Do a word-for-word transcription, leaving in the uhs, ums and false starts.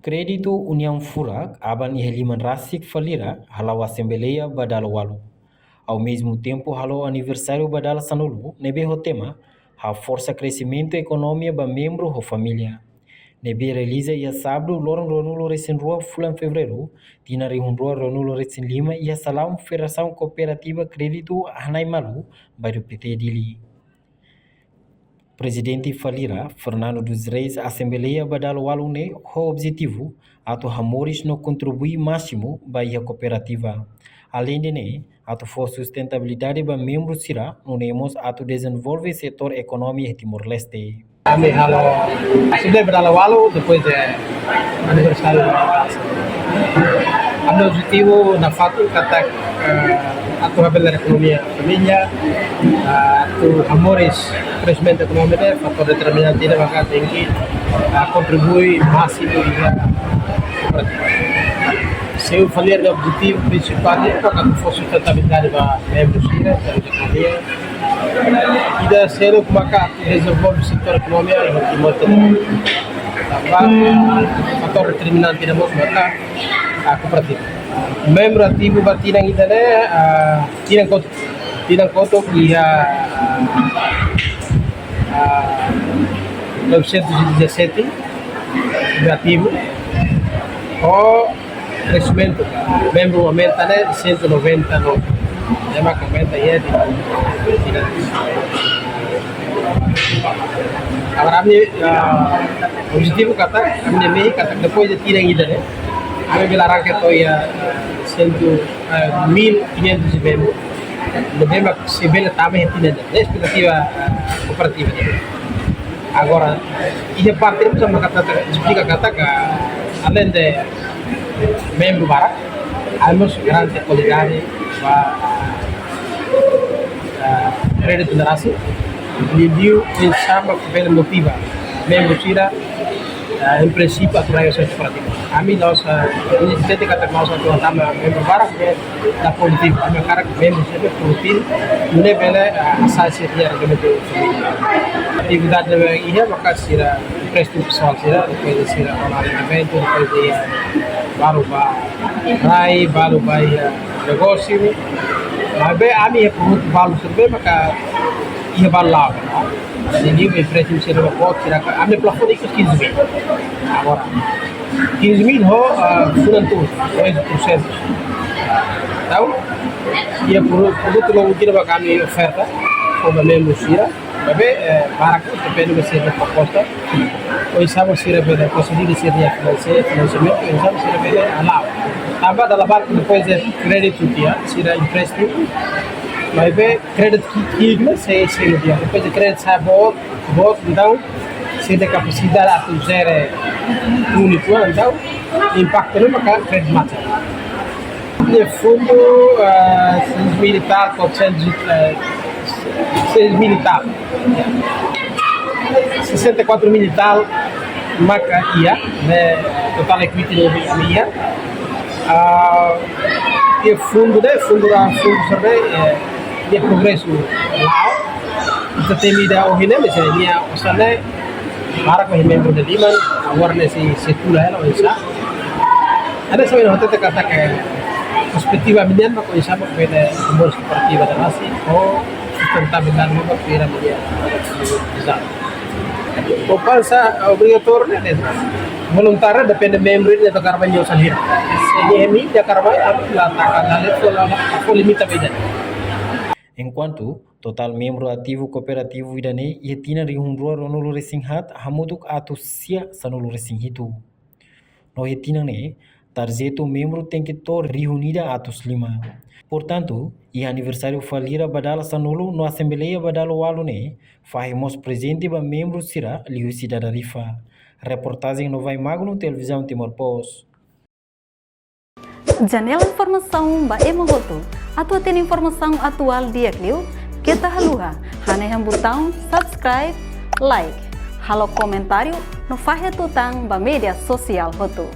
Kréditu Uniaun Furak aban iha liman rasik Falira hala'o asembleia ba dala ualu. Ao mesmo tempo hala'o aniversáriu ba dala sanulu ne'ebé ho tema Haforsa Kresimentu Ekonomia ba Membru ho Família, ne'ebé realiza iha sábadu loron ruanulu resin rua fulan Fevereiru, tinan rihun rua ruanulu resin lima iha salaun Federasaun Kooperativa Kréditu Hanai Malu, bairru Pité, Dili. Prezidente Falira, Fernando dos Reis, asembleia ba dala ualu ne'e ho objetivu atu hamoris no kontribui másimu ba iha kooperativa. Alende ne'e, atu fó sustentabilidade ba membru sira, nune'e mós atu dezenvolve setór ekonomia iha Timor-Leste. Ami halo asembleia ba dala ualu, depois de aniversáriu. Ami objetivu nafatin katak, eh, atu habelar ekonomia família, eh, atu hamoris kresimentu ekonomia ne'e fatór determinante ida maka tenke, eh, kontribui másimu iha kooperativa. Seu Falira objetivu prinsipál ne'e maka atu fó sustentabilidade ba membru sira, terus ekonomia. Ida seluk maka dezenvolve setór ekonomia iha Timor-Leste. Tanba fatór determinante ida mós maka, ah, kooperativa. Membru ativu ba tinan ida-ne'e, ah, tinan kotuk. Tinan kotuk iha, ah, ah, novecentos e dezassete ativu. Ho kresimentu, membru aumenta ne'e cento e noventa no. Ema aumenta iha di, di, agora ami, ah, objetivu katak, ami ne'e katak depois de tinan ida-ne'e, ami bele arranka to'o iha, ah, cento, ah, mil quinhentos membru. Ne'ebé mak sei bele tama iha tinan ida-ne'e. Espetativa, ah, kooperativa ne'e. Agora, iha parte ne'e mós mak ita esplika katak, alende membru barak, ami mós garante kualidade ba, ah, kréditu ne'e rasik, liuliu oinsá mak bele motiva membru sira, ah, em princípio, atu rai husi kooperativa. Ami la'ós, ah, ami sente katak la'ós atu tama membru barak, ne'e la produtivu, ami hakarak membru sira produtivu, nune'e bele, ah, hasa'e sira-nia rendimentu. Atividade ne'ebé iha maka sira empréstimu pesoál sira, depois sira hola rendimentu, depois iha balu ba rai, balu ba iha negósiu. Maibé ami iha produtu balu sira ne'ebé maka iha balu la'o. Jadi empréstimu sira ba boot sira ka, ami plafone ikus quinze mil. Agora, quinze mil ho, ah, fulan tolu, dois por cento. Entaun, iha produ-, produtu novu ida maka ami oferta, ho ba membru sira, maibé, eh, barak depende ba sira-nia proposta. Oinsá mak sira bele konsege sira-nia finanse-, finansiamentu, oinsá mak sira bele hala'o. Tanba dala barak depois de kréditu tiha, sira empréstimu, maibé kréditu ki-, ki'ik ne'e sei, sei di'ak. Depois de kréditu sa'e boot, boot, entaun, sira-nia kapasidade atu jere únitu, entaun, impaktu ne'e maka kréditu mate. Iha fundu, ah, seis mil e tal, quatrocentos, eh, seis mil e tal. Sessenta e quatro mil e tal, maka iha, ne'e, total equity ne'ebé ami iha. Ah, iha fundu ne'e, fundu ne'e, fundu sira-ne'e, eh, iha progresu la'o. Ita temi ida ohin ne'e, misalnya, nia osan ne'e, barak mak membru ida liman, agora ne'e sei, sei tula hela, oinsá. Ida-ne'e só ina hotu katak, eh, perspetiva ami-nian mak oinsá mak bele hamoris kooperativa ne'e rasik, ho sustentabilidade mak bele ami-nian. Poupansa obrigatóriu ne'e, ne'e. Voluntáriu depende membru ida atu hakarak ba nia osan hira. Se nia imi atu hakarak ba, ami la taka, la le, la, la, la limita ba ida. Enkuantu totál membru ativu kooperativu ida-ne'e iha tinan rihun rua ruanulu resin haat hamutuk atus sia sanulu resin hitu. No iha tinan ne'e, tarjetu membru tenke to'o rihun ida atus lima. Portantu, iha aniversáriu Falira ba dala sanulu no asembleia ba dala ualu ne'e, fahe mós prezente ba membru sira liuhusi dada rifa. Reportajen Novai Magno, Televizaun Timor Post. Janela informasaun ba ema hotu. Atu hatene informasaun atuál di'ak liu, keta haluha hanehan butaun subscribe, like, halo komentáriu no fahe tutan ba média sosiál hotu.